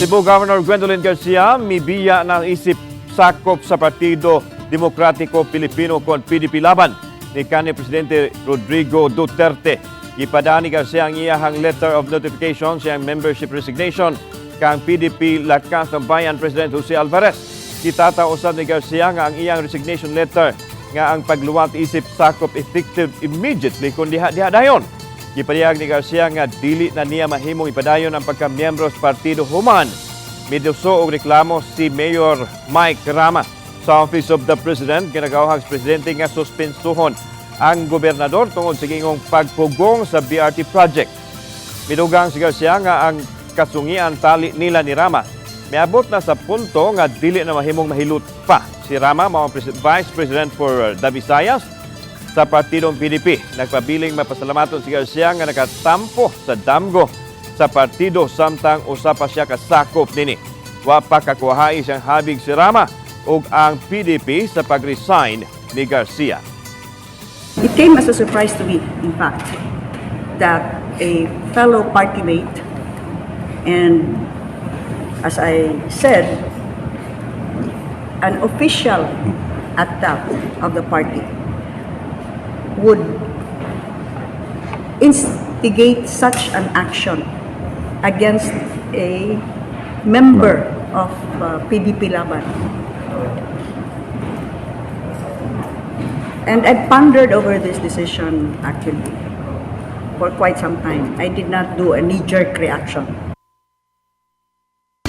Cebu Governor Gwendolyn Garcia mibiya na isip sakop sa Partido Demokratiko Pilipino kon PDP Laban ni kanhi Presidente Rodrigo Duterte. Gipadaan ni Garcia ang iyahang letter of notification sa iyang membership resignation kang PDP Lakas ng Bayan President Jose Alvarez. Gitataw usab ni Garcia nga ang iyang resignation letter nga ang pagluwat isip sakop effective immediately kung diha-diha dayon. Gipadayag ni Garcia nga dili na niya mahimong ipadayon ang pagkamiyembro sa partido human miduso og reklamo si Mayor Mike Rama sa Office of the President. Ginagawhag sa presidente nga suspensuhon ang gobernador tungod sa gingong pagpugong sa BRT project. Midugang si Garcia nga ang kasungian tali nila ni Rama miabot na sa punto nga dili na mahimong mahilot pa. Si Rama mao ang Vice President for the Visayas sa partidong PDP. Nagpabiling mapasalamaton si Garcia nga nakatampo sa damgo sa partido samtang usa pa siya kasakop nini. Wa pa kakuhae siyang habig si Rama ug ang PDP sa pag-resign ni Garcia. It came as a surprise to me, in fact, that a fellow party mate and, as I said, an official at that of the party would instigate such an action against a member of PDP Laban. And I pondered over this decision actually for quite some time. I did not do a knee-jerk reaction.